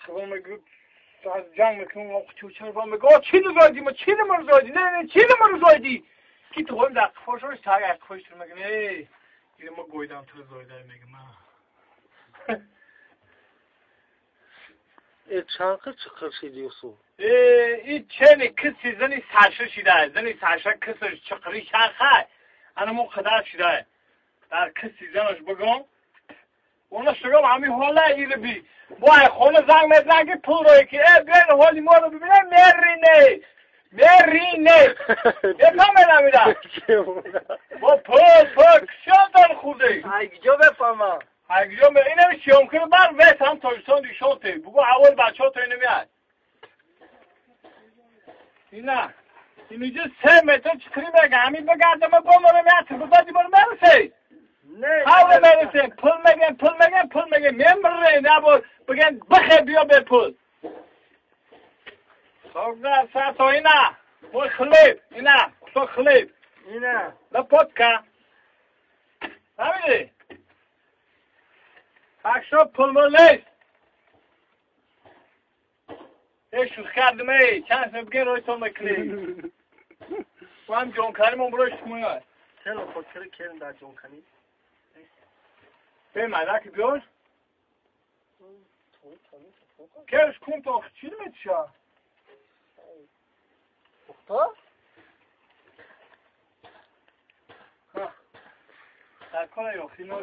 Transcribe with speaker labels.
Speaker 1: мегӯ ҷанг мекунам, чучар мегӯ, о, чӣ нузоидӣ, ма чӣ намарзоидӣ, не, не, чӣ намарзоидӣ? Ки ту хоҳим дар қифошош так қифош тур мегӯ, не, ира ма гойдам тур зоида мегӯ, ма.
Speaker 2: Э, чанқи чиқир шиди Юсуф?
Speaker 1: Э, и чени киси зани саша шида, зани саша кисиш чиқири шархай. Ана мо қадар шида. Дар киси занаш бигом. Она шугам ҳами ҳола ири би. Бо ай хона занг мезанад ки пул рое ки э биёин ҳоли моро бибинем мерине. Мерине. Бефаҳмед амира? Бо пул, пул, кисёнтон хурде.
Speaker 2: Ай киҷо бефаҳмам?
Speaker 1: Ай киҷо бе инами сиёмкиро бар вес ҳам Тоҷикистон дишон те. Бугу аввал бачаҳо то инамиай. Ина. Инуҷа 3 метр чиқири мега, ҳамин бигардама боморам як тирбади бор мерасей. Ҳавре мерасем, пул мегем, пул мегем, пул мегем, мемирем, набор бигем бихе биё бе пул. Согда сато ина, мой хлеб, ина, кусок хлеб.
Speaker 2: Ина.
Speaker 1: Лопатка. Фаҳмидӣ? Так что пул мул нест. Э, шӯхӣ кардем, эй, чанд сом бигем рӯйтон мекунем. Ҳам ҷонканимон бирои шумоя.
Speaker 2: Чаро хотири керн дар ҷонканӣ?
Speaker 1: Бе майдаки биёр. Керш кун то чӣ метиша?
Speaker 2: Пухта?
Speaker 1: Дар кора ё хино.